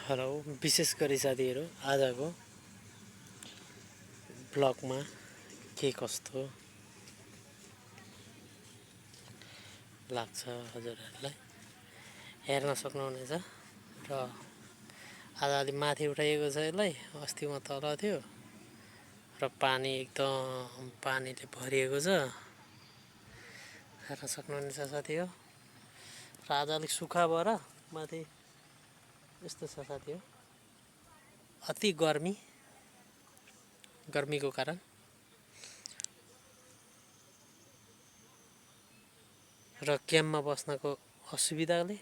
hello विशेष गरी साथीहरू आजको ब्लगमा के कस्तो लाग्छ हजुरहरूलाई हेर्न सक्नुहुनेछ र आज अलि माथि उठाइएको छ यसलाई अस्ति म तल थियो र पानी एकदम पानीले भरिएको छ हेर्न सक्नुहुनेछ साथी हो र आज अलिक सुक्खा भएर माथि यस्तो छ साथी हो अति गर्मीको कारण र क्याम्पमा बस्नको असुविधाले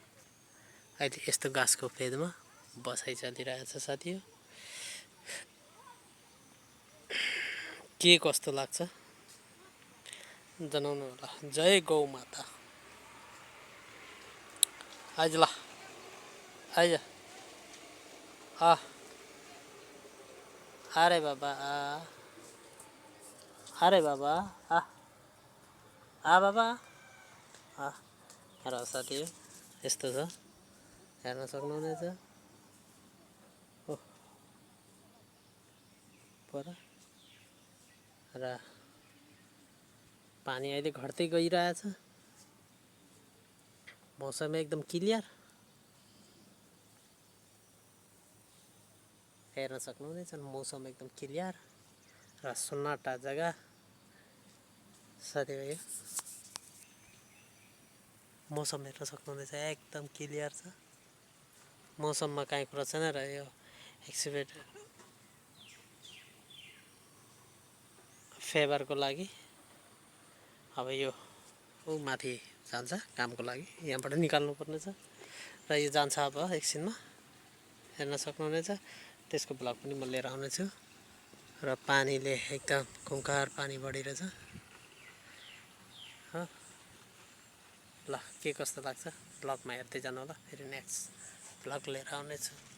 अहिले यस्तो घाँसको फेदमा बसाइ चलिरहेछ साथी हो के कस्तो लाग्छ जनाउनु होला जय गौ माता आइज ल आइज अरे बाबा अरे बाबा बाबा र साथी यस्तो छ हेर्न सक्नुहुनेछ पर र पानी अहिले घट्दै गइरहेछ मौसम एकदम क्लियर हेर्न सक्नुहुनेछ मौसम एकदम क्लियर र सन्नाटा जग्गा साथीभाइ मौसम हेर्न सक्नुहुनेछ एकदम क्लियर छ मौसममा काहीँ कुरा छैन र यो एक्सिपेक्ट फेभरको लागि अब यो माथि जान्छ कामको लागि यहाँबाट निकाल्नु पर्नेछ र यो जान्छ अब एकछिनमा हेर्न सक्नुहुनेछ त्यसको ब्लग पनि म लिएर आउनेछु र पानीले एकदम खुङ्खार पानी बढिरहेछ ल के कस्तो लाग्छ ब्लगमा हेर्दै जानु होला फेरि नेक्स्ट ब्लग लिएर आउनेछु